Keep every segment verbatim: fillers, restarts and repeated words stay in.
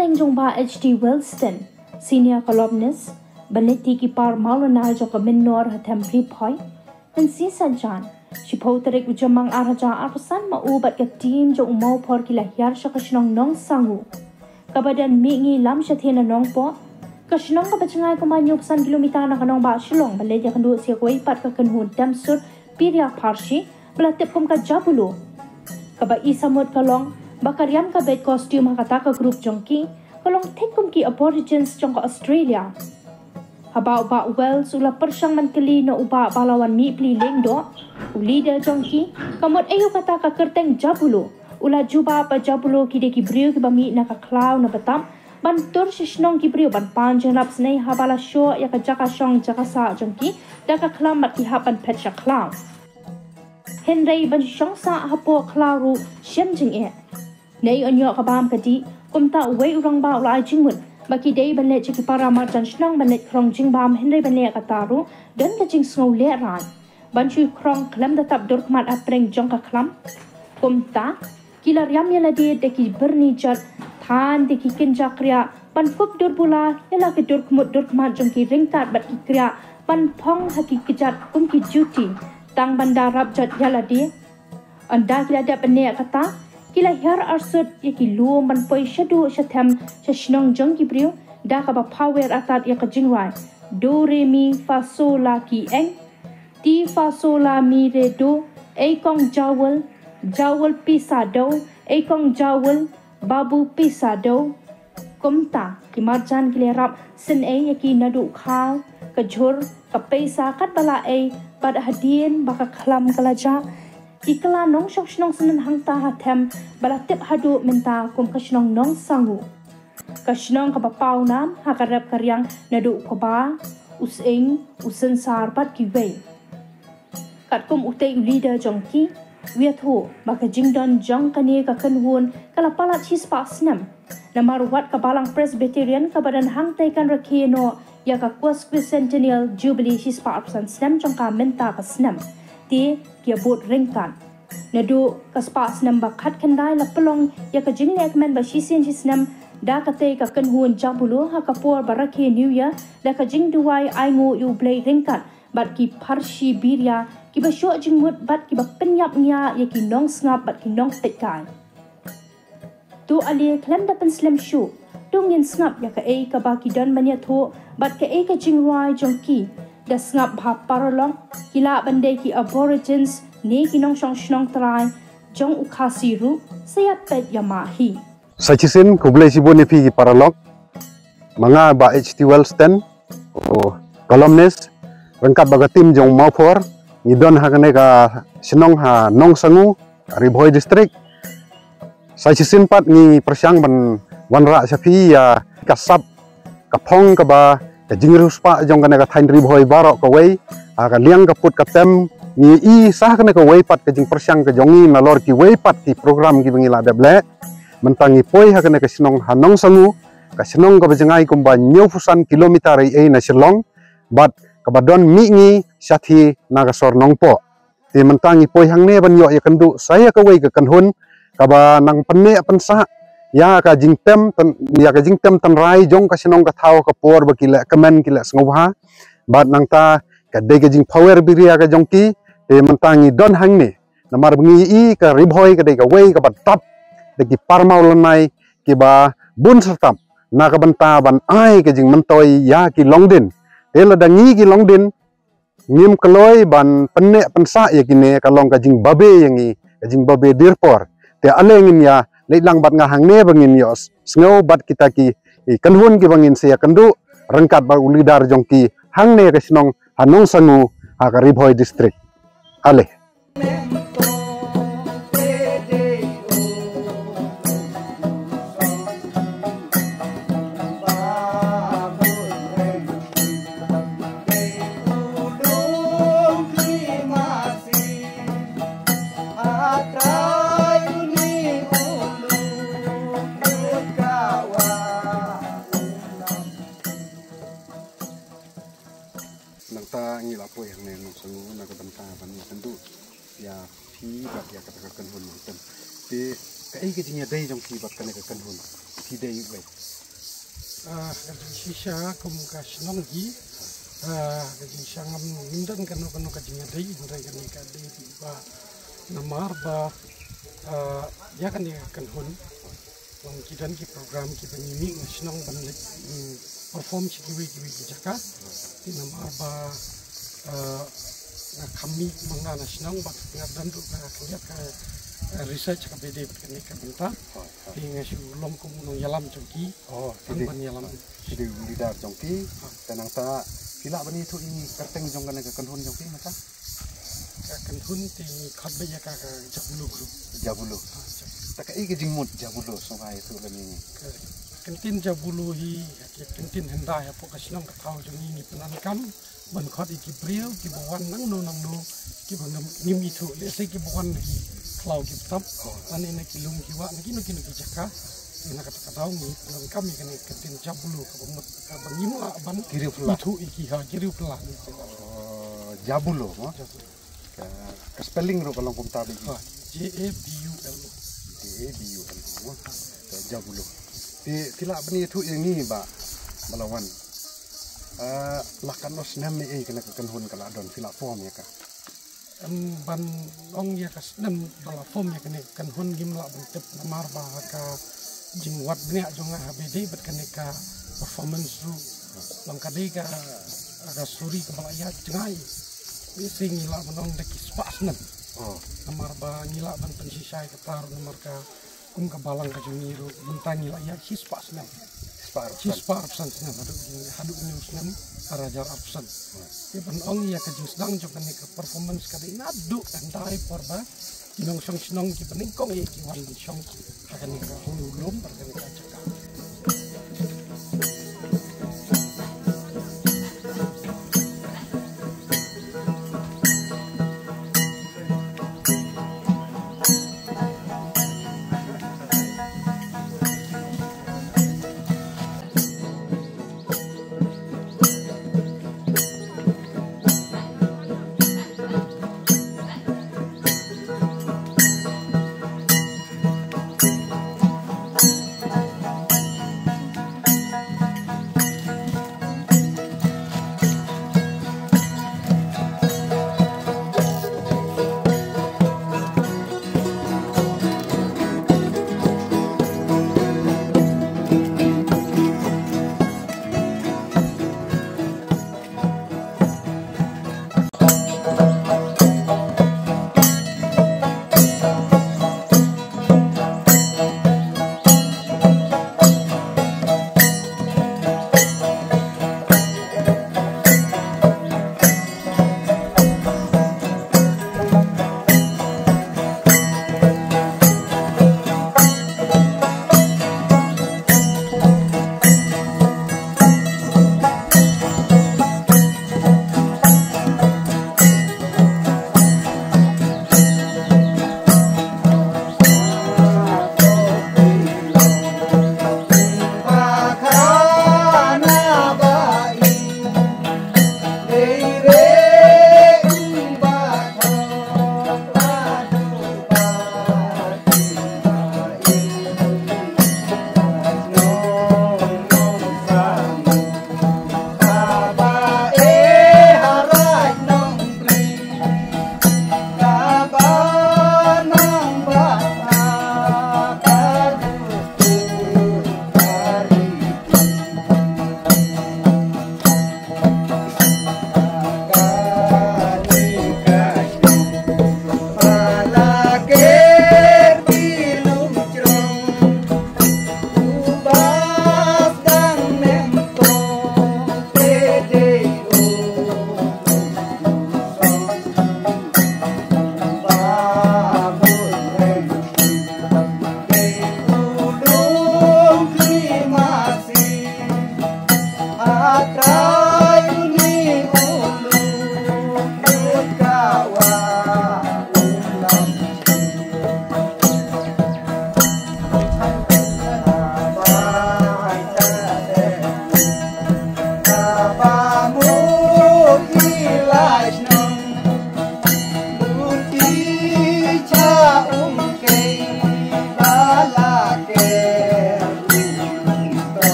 Teng jong Bah H T Wellston, senior columnist, ban leit tih ki par mawlynnai jong ka Mynnor ha Them Ri Bhoi. Hynne sngi Saitjaiñ, shiphew tarik u Jymmang ar hajar arphew san, ma u bad ka team jong u Mawphor ki la hiar sha ka shnong Nongsangu, kaba don mihngi lam shathie na Nongpoh, ka shnong kaba jngai kumba hynñiewphew san kilometer na ka nongbah Shillong, ban leit ïakynduh sha kawei pat ka kynhun tem sur biria pharshi ba la tip kum ka Jabulu, kaba i samut ka long ba ka riam ka beit costume ha kata ka group jong ki ka long thik kum ki Aborigines jong ka Australia. Haba u Bah Wells u la pyrshang ban kylli na u Bah Balawan Mihpli Lyngdoh, u leader jong ki, ka mut aïu kata ka kyrteng Jabulu, u la jubab ba Jabulu ki dei ki briew kiba mih na ka khlaw na btap ban tur sha shnong ki briew ban pan jingïarap snieh haba la shoh ïa ka jaka shong jaka sah jong ki da ka khlam bad ki hap ban phet sha khlaw. Hynrei ban shong sah hapoh khlaw ruh shem jingeh. Naei un ïoh ka bam ka dih, kumta uwei u rangbah u la ai jingmut ba ki dei ban leit sha ki para marjan shnong ban leit khrong jingbam, hynrei ban leh kata ruh don ka jingsngew lehraiñ. Ban shu khrong khlem da tap dur khmat hapdeng jong ka khlam. Kumta ki la riam ïa lade da ki byrni jot, than da ki kynja kriah ban kup dur bula ïa la ka dur khmut dur khmat jong ki ryngkat bad ki kriah ban phong ha ki kjat kum ki juti, tang ban da rap jot ïa lade. Ynda ki la dep ban leh kata, ki la hiar arsut ïa ki lum ban poi shaduh shathem sha shnong jong ki briew da kaba phawer atat ïa ka jingrwai: Do re mi fa so la ki eng, ti fa so la mi re do, ei kong Jawul, Jawul pisa do, ei kong Jawul, babu pisa do. Kumta ki marjan ki la rap snieh ïa ki naduh khaw, ka jhur, ka pisa katba la ei, bad hadien ba ka khlam ka la jah, ki kylla nongshong shnong shnong hangta ha Them ba la tip haduh mynta kum ka shnong Nongsangu. Ka shnong kaba paw nam ha ka rep ka riang naduh u kba, u sying, u synsar bad kiwei. Katkum utei u leader jong ki, u ïathuh ba ka jingdon jong kane ka kynhun ka la palat shispah snem. Namar wat ka Balang Presbyterian kaba don hangtei kan rakhe noh ïa ka Quasquicentennial Jubilee shispah arphew san snem jong ka mynta ka snem, te ki ïa bud ryngkat. Naduh ka spah snem ba khatkhyndai la pynlong ïa ka jinglehkmen ba shisien shisnem da katei ka kynhun Jabulu ha ka por ba rakhe New Year da ka jingduwai ainguh ïa U Blei ryngkat bad ki pharshi biria kiba shoh jingmut bad kiba pynïap ñiah ïa ki nongsngap bad ki nongpeitkai. To ale khlem da pynslem shuh, to ngin sngap ïa kaei kaba ki don ban ïathuh bad kaei ka jingrwai jong ki. Da sngap bha paralok, ki lah ban dei ki Aborigines ne ki nongshong shnong trai jong u Khasi ruh, sa ïa peit ïa ma hi. Sa shisien khublei shibun ïa phi ki paralok. Ma nga Bah H T Wellston, u columnist, ryngkat bad ka team jong Mawphor, ngi don ha kane ka shnong ha Nongsangu, Ri Bhoi District. Sa shisien pat ngi pyrshang ban wanrah sha phi ïa ka sap, ka phong kaba ka jingriewspah jong kane ka thaiñ Ri Bhoi baroh kawei, ha ka liang ka put ka tem, ngi i sa kane kawei pat ka jingpyrshang ka jong ngi nalor kiwei pat ki program kiba ngi la dep leh. Mynta ngi poi ha kane ka shnong ha Nongsangu, ka shnong kaba jngai kumba hynñiewphew san kilometer ei ei na Shillong, bad kaba don mihngi shathie na ka sor Nongpoh. Te mynta ngi poi hangne ban ïoh ïakynduh sa ïa kawei ka kynhun kaba nang pynneh pynsah ïa ka jingtem tyn-, ïa ka jingtem tynrai jong ka shnong ka thaw ka por ba ki leh kmen ki leh sngewbha. Bad nangta ka dei ka jingphawer biria ka jong ki, te mynta ngi don hangne. Namar ba ngi i ka Ri Bhoi ka dei kawei kaba dap da ki parmaw lynnai kiba bun syrtap na ka bynta ban ai ka jingmyntoi ïa ki longdien. Te lada ngi ki longdien ngim kloi ban pynneh pynsah ïa kine, ka long ka jingbabe ïa ngi, ka jingbabe dierpor. Te ale ngin ïa leit lang bad nga hangne ba ngin ïoh s-, sngew bad kita ki, i, kynhun kiba ngin sa ïakynduh ryngkat bad u leader jong ki hangne ka shnong ha Nongsangu ha ka Ri Bhoi District. Ale. Nangta ngi la poi hangne Nongsangu na ka bynta ban ïakynduh ïa phi bad ïa kata ka kynhun Mawtem. Te kaei ka jingïadei jong phi bad kane ka kynhun? Ki dei wei. Ah, ka jingshisha kum ka shnong hi. Ah, ka jingshisha ngam, ngim don kano kano ka jingïadei, hynrei kane ka dei ba namar ba, ah, ïa kane ka kynhun. Long ki don ki program kiba ngi mih na shnong ban leit, mm, perform sha kiwei kiwei ki jaka. Te namar ba, ah, nga kham mih ma nga na shnong bad nga don ruh ka khyndiat ka, ah, research kaba dei bad kane ka bynta. Te nga shu long kum u nongïalam jong ki. Oh, ki dei ban ïalam. Ki dei u leader jong ki. Te nangta phi lah ban ïathuh ïa ngi kyrteng jong kane ka kynhun jong phi mynta? Ka kynhun te ngi khot beit ïa ka ka Jabulo group. Jabulo. Te kaei ka jingmut Jabulo, sngewbha ïathuh lem ïa ngi. Ka kyntien Jabulo hi ka kyntien hyndai hapoh ka shnong ka thaw jong ngi, ngi pyndonkam ban khot ïa ki briew kiba wan nangno nangno kiba ngim, ngim ithuh, lehse kiba wan na ki khlaw ki btap, lane na ki lum ki wah, na kino kino ki jaka. Te na kata ka daw ngi pyndonkam ïa kane ka kyntien Jabulo kaba mut kaba ngim lah ban ithuh ïa ki, ha, ki riew pla. Oh, Jabulo mo? Jabulo. Ka, ka spelling ruh ka long kumta beit. Ha, J A B U L O. J A B U L O mo? Ka Jabulo. Te phi lah ban ïathuh ïa ngi ba, ba la wan, ah, la katno snem ei kane ka kynhun ka la don, phi la form ïa ka? Em, ban ong ïa ka snem ba la form ïa kane ka kynhun ngim lah ban tip namar ba ha ka jingwad bniah jong nga haba ïadei bad kane ka performance ruh long ka dei ka, ka story kaba la ïaid jngai. Ngi shu ngi lah ban ong da ki spah snem. Oh. Namar ba ngi lah ban pynshisha ïa kata ruh namar ka kum ka balang ka jong ngi ruh mynta ngi la ïaid shispah snem. Shispah arphew san. Shispah arphew san snem haduh ki, haduh une u snem ar hajar arphew san. Te ban ong ïa ka jingsdang jong kane ka performance ka dei naduh hyndai por ba ki nongshong shnong kiba nyngkong ïa ki wan ban shong ha kane ka, ha une u lum bad kane ka jaka.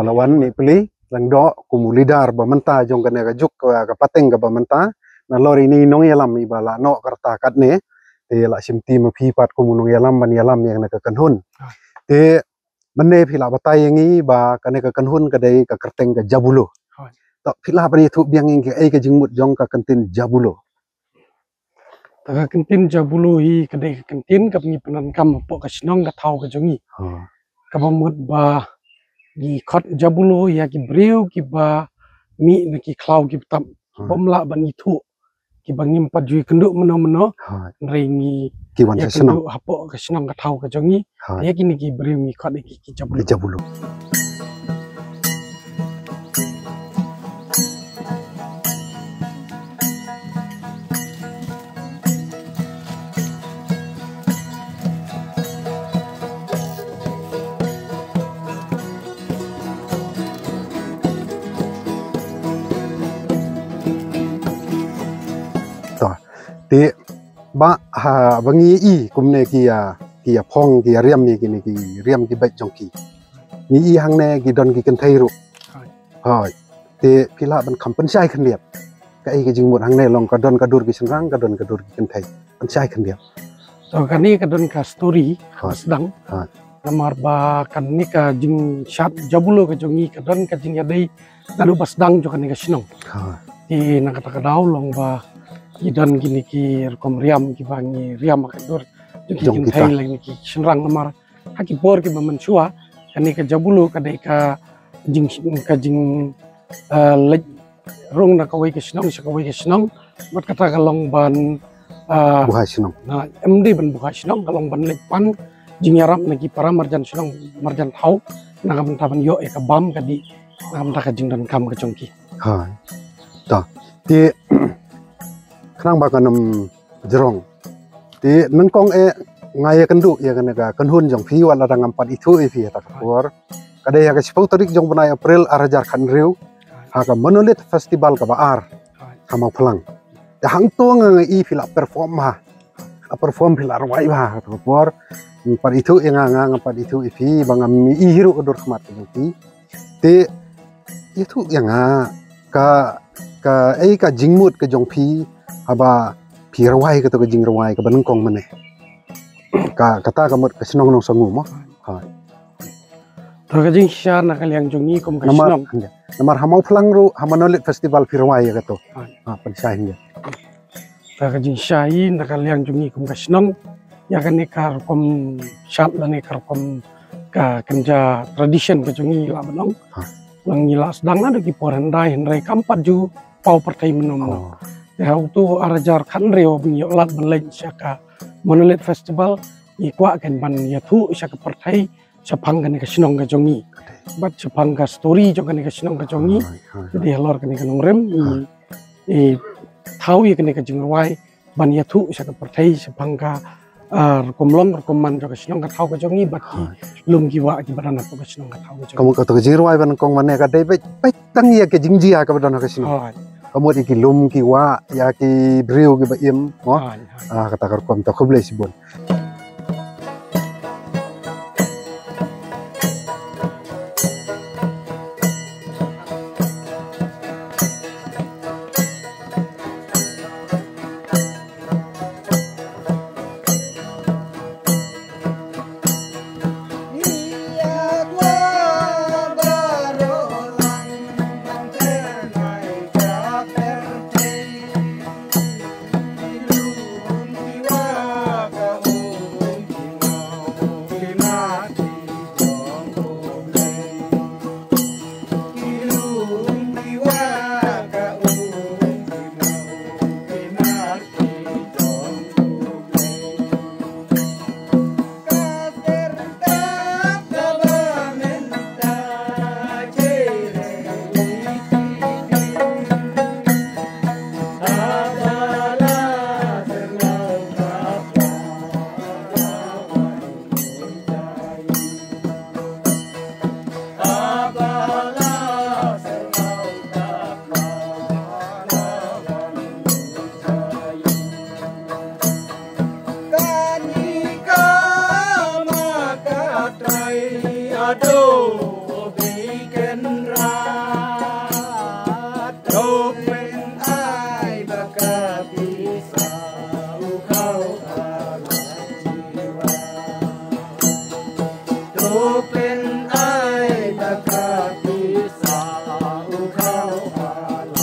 La wan Mihpli Lyngdoh kum u leader ba mynta jong kane ka juk ka, ka pateng kaba mynta. Nalor ine i nongïalam iba la noh ka rta katne. Te la shim ti ma phi pat kum u nongïalam ban ïalam ïa kane ka kynhun. Te mynne phi la batai ïa ngi ba kane ka kynhun ka dei ka kyrteng ka Jabulo. Hooid. To phi lah ban ïathuh biang ïa ngi kaei ka jingmut jong ka kyntien Jabulo. Ta ka kyntien Jabulo hi ka dei ka kyntien kaba ngi pyndonkam hapoh ka shnong ka thaw ka jong ngi. Ha. Kaba mut ba ngi khot Jabulo ïa ki briew kiba mih na ki khlaw kiba tam. Ha. Bym lah ban ïathuh kiba ngim pat ju ïakynduh mynno mynno. Ha. Hynrei ngi ïakynduh hapoh ka shnong ka thaw ka jong ngi. Ha. Ïa kine ki briew ngi khot ïa ki, ki Jabulo. Ki Jabulo. To, te ba, ha, ba ngi i kumne ki ïa, ki ïa phong, ki ïa riam ïa kine ki riam ki beit jong ki. Ngi i hangne ki don ki kynthei ruh. Hooid. Te phi lah ban kham pynshai khyndiat kaei ka jingmut hangne, long ka don ka dur ki shynrang, ka don ka dur ki kynthei. Pynshai khyndiat. To kane ka don ka story, hooid, sdang. Hooid. Namar ba kane ka jingshad Jabulo ka jong ngi ka don ka jingïadei naduh ba sdang jong kane ka shnong. Hooid. Te na kata ka daw long ba ngi don kine ki rukom riam kiba ngi riam ha ka dur jong ki kynthei lane ki shynrang, namar ha ki por kiba mynshuwa kane ka Jabulo ka dei ka jing, ka jing, eh, leit rung na kawei ka shnong sha kawei ka shnong. Bad kata ka long ban, eh, buhai shnong. Na, em dei ban buhai shnong, ka long ban leit pan jingïarap na ki para marjan shnong marjan thaw na ka bynta ban ïoh ïa ka bam ka dih na ka bynta ka jingdonkam ka jong ki. Ha. Ta. Te khnang ba kan ym jrong. Te nyngkong eh nga ïakynduh ïa kane ka kynhun jong phi wat la dang ngam pat ithuh ïa phi ha kata ka por. Ka dei ha ka shiphew tarik jong u bnai April ar hajar khathynriew ha ka Monolith Festival kaba ar ha Mawphlang. Te hangto nga, nga i phi la perform bha. La perform, phi la rwai bha ha kata ka por. Ngam pat ithuh ïa nga, nga ngam pat ithuh ïa phi ba ngam i hi ruh ka dur khmat ka jong phi. Te ïathuh ïa nga ka, kaei ka jingmut ka jong phi haba phi rwai kato ka jingrwai kaba nyngkong mynne. Ka, kata ka mut ka shnong Nongsngew mo. Ha. To ka jingshisha na ka liang jong ngi kum ka shnong. Namar ha Mawphlang ruh ha Monolith Festival phi rwai ïa kato. Ha, pynshai hangne. Ta ka jingshisha hi na ka liang jong ngi kum ka shnong, ïa kane ka rukom shad lane ka rukom ka kynja tradition ka jong ngi lah ban ong. Ha. Ngi la sdang naduh ki por hyndai, hynrei kam pat ju paw pyrthei mynno mynno. Oh. Te ha uto u ar hajar khathynriew ba ngi ïoh lad ban leit sha ka Monolith Festival, ngi kwah kan ban ïathuh sha ka pyrthei shaphang kane ka shnong ka jong ngi. Bad shaphang ka story jong kane ka shnong ka jong ngi. Hai, hai, hai. Te dei halor kane ka nongrim, i, i thaw ïa kane ka jingrwai ban ïathuh sha ka pyrthei shaphang ka, ah, rukom long rukom man jong ka shnong ka thaw ka jong ngi bad ki lum ki wah kiba don hapoh ka shnong ka thaw ka jong ngi. Ka mut kato ka jingrwai ba nyngkong mynne ka dei beit, beit tang ïa ka jingjia kaba don ha ka shnong. Hai. Ka mut ïa ki lum ki wah, ïa ki briew kiba im, mo? Hai, hai. Ah, kata ka rukom, to khublei shibun. Open ai da ka pisa u khau ala.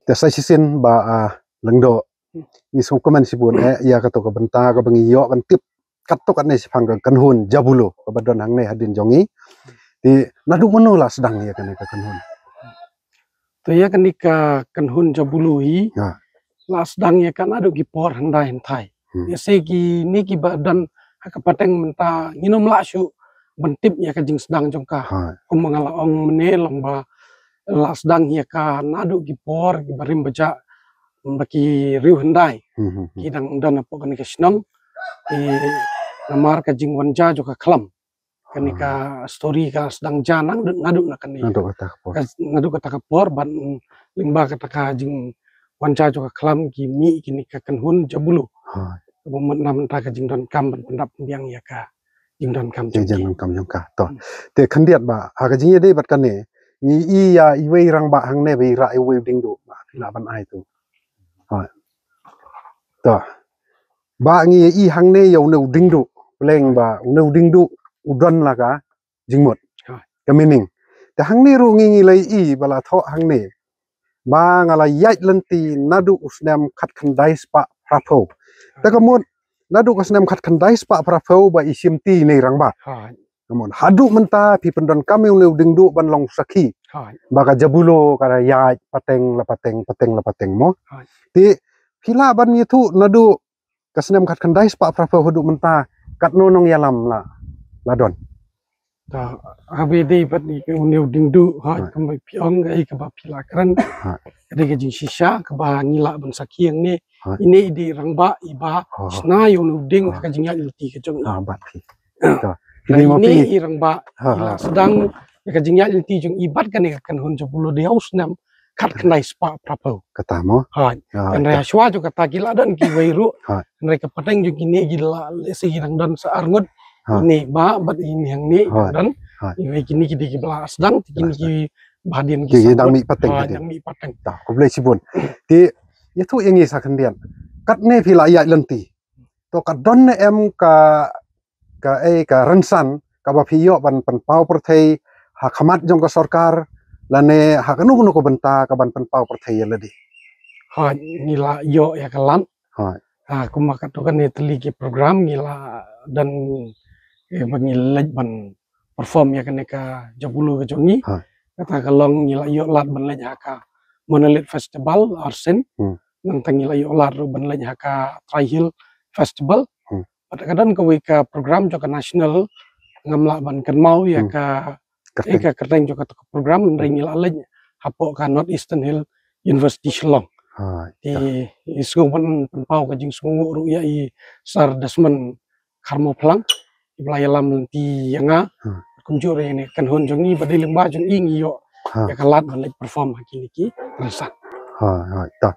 Te sa shisien Bah, ah, Lyngdoh, ngi sngewkmen shibun eh ïa kato ka bynta kaba ngi ïoh ban tip katto katne shaphang ka kynhun Jabulo kaba don hangne hadien jong ngi. Te naduh mynno la sdang ïa kane ka kynhun? To ïa kane ka kynhun Jabulo hi, ha, la sdang ïa ka naduh ki por hyndai hynthai. Hmm. Ïa se kine kiba don ha ka pateng mynta ngin ym lah shuh ban tip ïa ka jingsdang jong ka. Ha. Kumba nga la ong mynne, long ba la sdang ïa ka naduh ki por kiba rim ba jah, ba ki riewhyndai, hmm, hmm, hmm, ki dang don hapoh kane ka shnong. Te namar ka jingwan jia jong ka khlam, kane ka, ah, story ka sdang jia naduh, naduh na kane, naduh kata ka por, ka, naduh kata ka por, ban lyngba kata ka jingwan jia jong ka khlam ki mih kine ka kynhun Jabulo. Ha. Kaba mut na mynta ka jingdonkam ban pyndap pynbiang ïa ka jingdonkam jong ki, jingdonkam jong ka. To. Hmm. Te khyndiat Bah, ha ka jingïadei bad kane, ngi ïohi ïa iwei i rangbah hangne ba i rah iwei u diengduh, Bah, phi lah ban ai to. Ha. To. Bah, ngi ïohi hangne ïa une u diengduh, pleng ba une u diengduh u don la ka jingmut, ha, ka meaning. Te hangne ruh ngi, ngi la ïohi ba la thoh hangne ba nga la ïaid lynti naduh u snem khatkhyndai spah phraphew. Te ka mut naduh ka snem khatkhyndai spah phraphew ba i shim ti ïa une i rangbah. Ha. Ka mut haduh mynta phi pyndonkam ïa une u diengduh ban long sakhi, ha, ba ka Jabulo ka la ïaid pateng la pateng, pateng la pateng mo. Ha. Te phi lah ban ïathuh naduh ka snem khatkhyndai spah phraphew haduh mynta katno nongïalam la, la don? Ta, haba ïadei bad ïa une u diengduh, ha, ha, kumba phi ong, kaei kaba phi la kren, ha, ka dei ka jingshisha kaba ngi lah ban sakhi hangne. Ha. Ine i dei i rangbah iba, ha, shna ïa une u dieng, ha, ha ka jingïaid lynti ka jong i. Ha, bad phi. Ta, ine i rangbah, ha, i la, ha, sdang ïa ka jingïaid lynti jong i bad kane ka kynhun Jabulo da u snem khatkhyndai spah phraphew. Kata mo? Hooid. Ah, hynrei shuwa jong kata ki la don kiwei ruh. Hooid. Hynrei ka pateng jong kine ki la lehse ki dang don sa ar ngut. Hooid. Ine i bah bad ine hangne ki dang don. Hooid. Iwei kine ki dei kiba la sdang, kine ki Ba hadien ki, ki, ki dang mih pateng, ha, hadien dang mih pateng. Ta, khublei shibun. Te ïathuh ïa ngi sa khyndiat. Katne phi la ïaid lynti. To ka don ne em ka, ka, eh, ka rynsan kaba phi ïoh ban pynpaw pyrthei ha khmat jong ka sorkar lane ha kano kano ka bynta ka ban pynpaw pyrthei ïa lade? Ha, ngi la ïoh ïa ka lad. Ha. Ha, kumba katto katne tylli ki program ngi la don, eh, ba ngi leit ban perform ïa kane ka jingpule ka jong ngi. Ha. Kata ka long ngi la ïoh lad ban leit ha ka Monolith Festival arsien. Hmm. Nangta ngi la ïoh lad ruh ban leit ha ka Tri Hill Festival. Hmm. Bad ka don kawei ka program jong ka national, ngam lah ban kynmaw ïa, hmm, ka, kyrteng, ïa ka kyrteng jong ka program, hynrei ngi la leit hapoh ka North Eastern Hill University Shillong. Ha, te, ya, i sngewbha ban pynpaw ka jingsngewnguh ruh ïa i Sir Desmond Kharmawphlang, iba la ïalam lynti ïa nga. Hmm. Kumjuh ruh ïa kane ka kynhun jong ngi, ba dei lyngba jong i ngi ïoh, ha, ïa ka lad ban leit perform ha kine ki rynsan. Ha, ha, ta.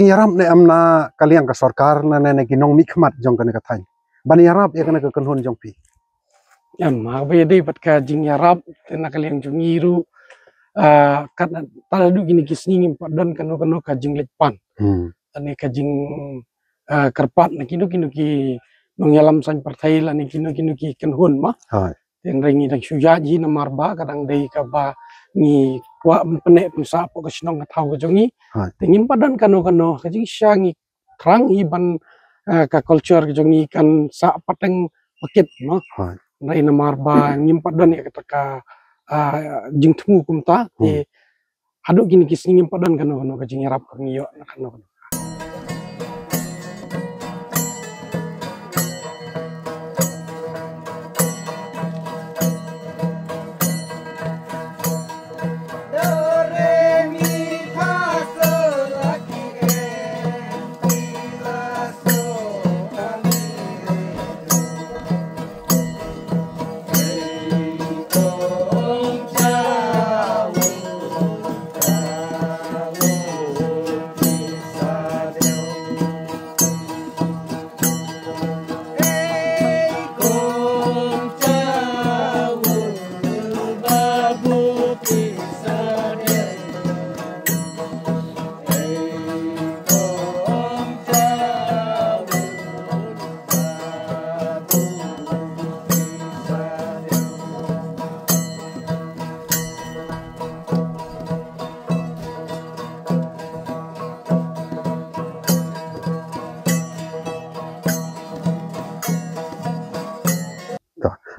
Jingïarap ne em na ka liang ka sorkar ne, ne, ne ki nongmihkhmat jong kane ka thaiñ ban ïarap ïa kane ka kynhun jong phi? Em, haba ïadei bad ka jingïarap te na ka liang jong ngi ruh, ah, kat, kat haduh kine ki sngi ngim pat don kano kano ka jingleit pan. Hmm. Lane ka jing, ah, kyrpad na kino kino ki nongïalam saiñ pyrthei lane kino kino ki kynhun ma. Hai. Te hynrei ngi dang shu ïaid hi namar ba ka dang dei kaba ngi kwah pyneh pynsah hapoh ka shnong ka thaw ka jong ngi. Hai. Te ngim pat don kano kano ka jingshisha ngi thrang hi ban, eh, ka culture ka jong ngi kan sah pateng pakit, no? Hai. Hynrei namar ba ngim pat don ïa kata ka, ah, jingthmu kumta, te, hmm, haduh kine ki sngi ngim pat don kano kano ka jingïarap ka ngi ïoh na kano kano.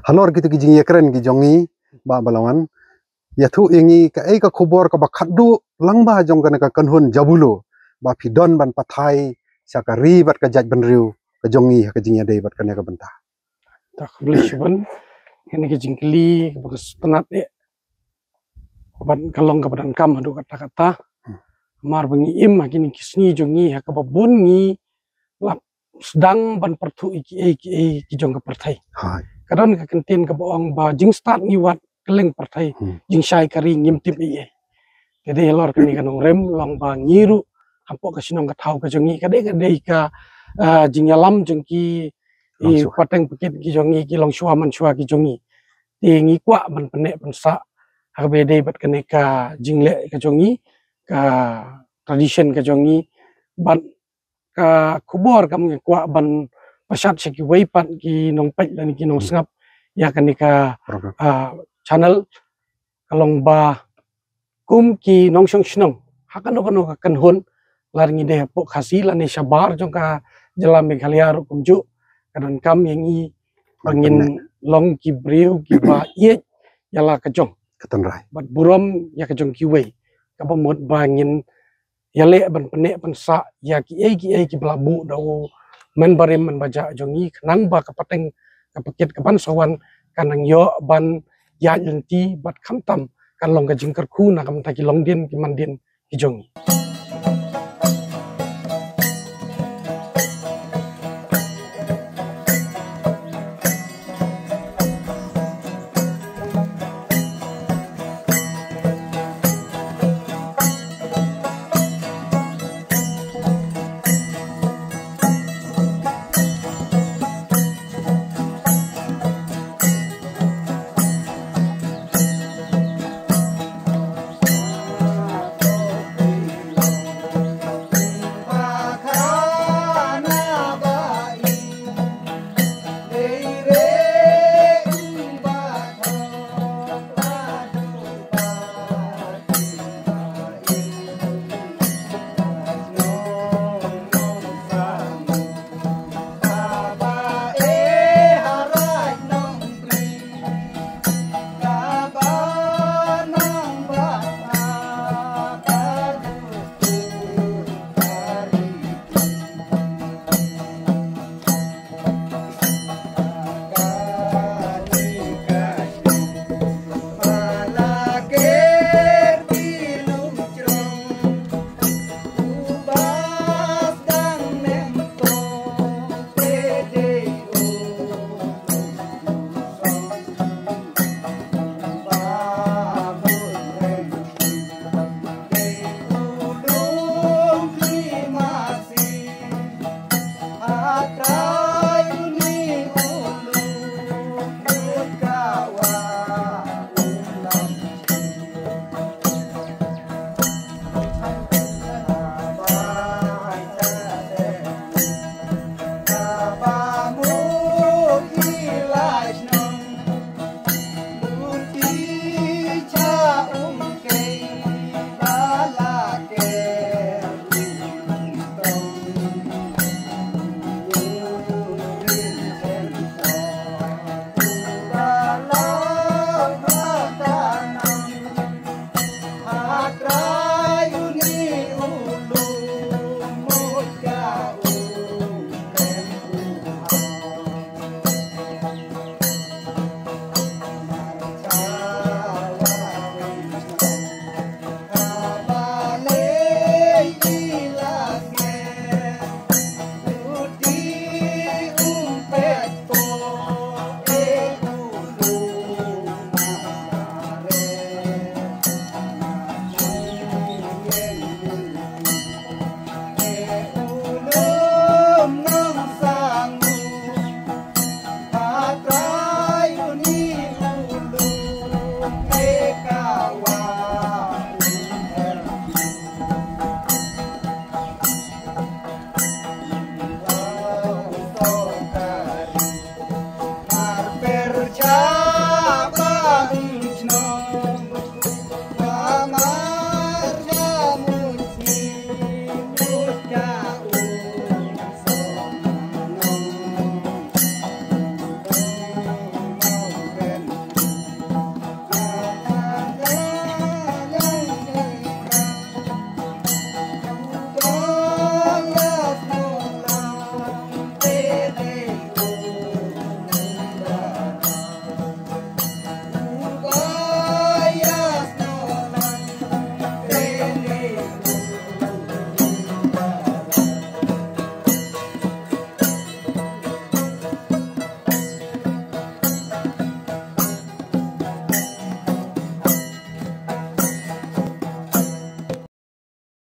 Halor kito ki jingïakren ki jong ngi, Bah Balawan, ïathuh ïa ngi kaei ka khubor kaba khatduh lyngba jong kane ka kynhun Jabulo ba phi don ban pathai sha ka ri bad ka jaitbynriew ka jong ngi ha ka jingïadei bad kane ka bynta. Ta khublei shibun. Kane ka jingkylli kaba ka sngewtynnat eh, ban ka long kaba donkam haduh katta katta. Namar ba ngi im ha kine ki sngi jong ngi ha kaba bun ngi la sdang ban pyrthuh ïa kiei kiei ki jong ka pyrthei. Hai. Ka don ka kyntien kaba ong ba jingstad ngi wad kylleng pyrthei, Hmm. jingshai ka ri ngim tip ei ei. Te dei halor kane ka nongrim long ba ngi ruh hapoh ka shnong ka thaw ka jong ngi ka dei ka dei ka, ah, jingïalam jong ki, i Longshuwa. pateng pakit ki jong ngi, ki longshuwa manshuwa ki jong ngi. Te ngi kwah ban pynneh pynsah ha kaba ïadei bad kane ka jingleh ka jong ngi, ka tradition ka jong ngi, bad ka khubor kam ngi kwah ban pashat sha kiwei pat ki nongpeit lane ki nongsngap ïa kane ka, Program. Ah, channel, ka long ba kum ki nongshong shnong ha kano kano ka kynhun, lada ngi dei hapoh Khasi lane shabar jong ka jylla Meghalaya ruh kumjuh, ka donkam ïa ngi ba Ban ngin pynneh. long ki briew kiba ïeit ïa la ka jong Ka tynrai. bad burom ïa ka jong kiwei, kaba mut ba ngin ïaleh ban pynneh pynsah ïa kiei kiei kiba la buh da u mynbarim mynbajah jong ngi, khnang ba ka pateng ka pakit ka ban sa wan kan nang ïoh ban ïaid lynti bad khamtam kan long ka jingkyrkhu na ka bynta ki longdien ki mandien ki jong ngi.